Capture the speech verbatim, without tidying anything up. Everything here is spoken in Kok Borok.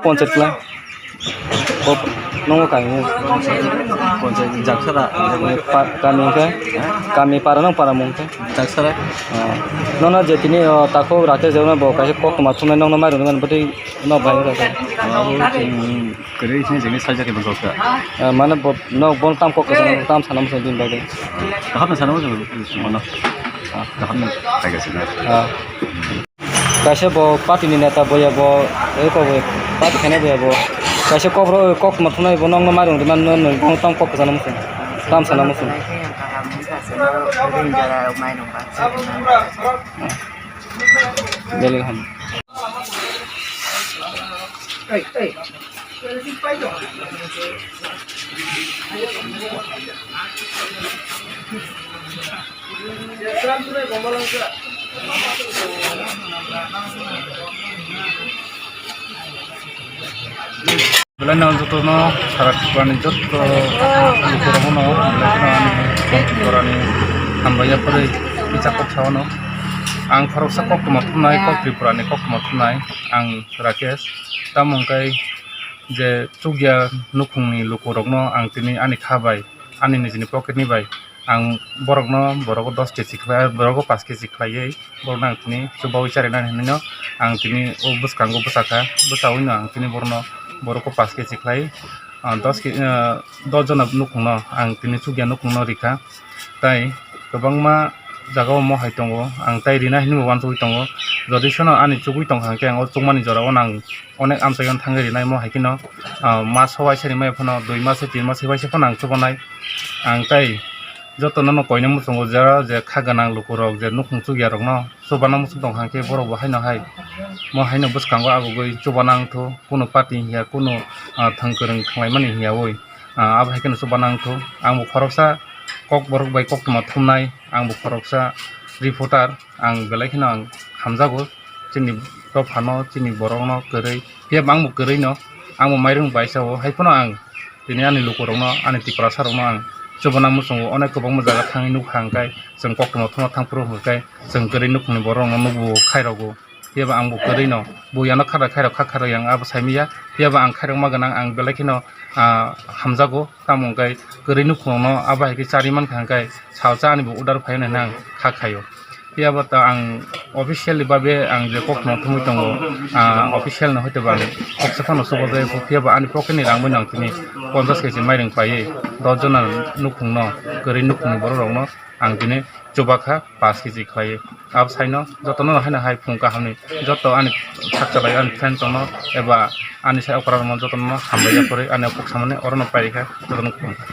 Ponchar kla. Kop, nongo kainwi. Ponchar jaksara. Pa-, kami khe, kami para nang para mung khe. Jaksara. Ah. Nono je tini, oh, takhuk Rakesh Debbarma bo kaisa koktwma thumnai nokno mairum nani bwtwi nok bai wngkha khe. Ah, hmm, kwrwi sini jeni sajak khe bwsok kha. Ah, mane bo, nok bon tam kok kwchang, tam sana muchung din bagwi. Kaham sana muchung mano. Ah. Kaham khai kha sina. Ah. Kaisa bo party ni neta boya bo, eko bo party khainai boya bo. Kaisa kok ro, koktwma thumnai bo nokno mairum rwmani no, no, no, tam kok kwchang muchung. Tam sana muchung. Belai kaham. Belai no joto no sara Tripura ni joto lukurok no belai kheno ani Tripura ni hambai ya kwrwi kisa kok sa o no. Ang khoroksa koktwma thumnai, kok Tripura ni koktwma thumnai ang Rakesh. Tamo hwnkhe je chukya nukhung ni lukurok no ang tini ani kha bai, ani nijini pocket ni bai ang borokno, borogo dos kg khlai, borogo paanch kg khlaiwi borokno ang tini chubaui charinani hinwi no ang tini o bwskango bwsakha, bwsaui no ang tini borokno, borokno paanch kg khlai, ah, dos kg, ah, dos jona nukhungno ang tini chukya nukhungno rikha. Tai kwbangma jagao mo hai tongo, ang tai rina hinwi bo uansugui tongo. Jodi sono ani chugui tongkha hwnkhe ang o chukmani jorao no ang onek amchaino thangwi rinai mo hai kheno, ah, mas waisa rimai phano dui mas, tin mas waisa phano ang chubanai. Ang tai jotono no koina muchungo, jera je kha gwnang lukurok je nukhung chukyarokno chubana muchung tongkha hwnkhe borok bo haino hai mo haino bwskango agugui chubana wngthu, kunu party hiya, kunu, ah, thwng kwrwng thanglaimani hiyaui, ah, abo hai kheno chubana wngthu. Ang bo khoroksa kok borok bai koktwma thumnai, ang bo khoroksa reporter, ang belai kheno ang hamjago chini dophano, chini borokno kwrwi. Phiya bo ang bo kwrwi no, ang bo mairum bai sao, hai phano ang tini ani lukurokno, ani Tiprasa rokno ang chubana muchungo, onek kwbangma jaga thangwi nukha hwnkhe chwng koktwma thumna thangphuru hwnkhe chwng kwrwi nukhungni borok rokno nukgo, khairokgo. Phiya bo ang bo kwrwi no, bo yano kharai khairok kha kharai ang abo saimanya, phiya bo ang khairokma gwnang, ang belai kheno, ah, hamjago. Tamo hwnkhe kwrwi nukhungno abo hai khe charwi mankha hwnkhe salsa ani bo order phai hwnwi ang kha khaio. Phiya bo ta ang officially babe ang je koktwma thumwi tongo, ah, official no hoite bo ang khoroksa phano chubajago, phiya bo ani pocket ni rang bai no ang tini ponchash kg mairum paiwi dos jona nukhungno kwrwi nukhungni borok rokno ang tini chubakha paanch kg khlaiwi. Abo saino jotono haino hai phung kahamni joto ani khakchalai ani friend tongno eba ani sai okra rokno jotono hambai ya kwrwi ani kok samani orono pairikha jotono khulumkha.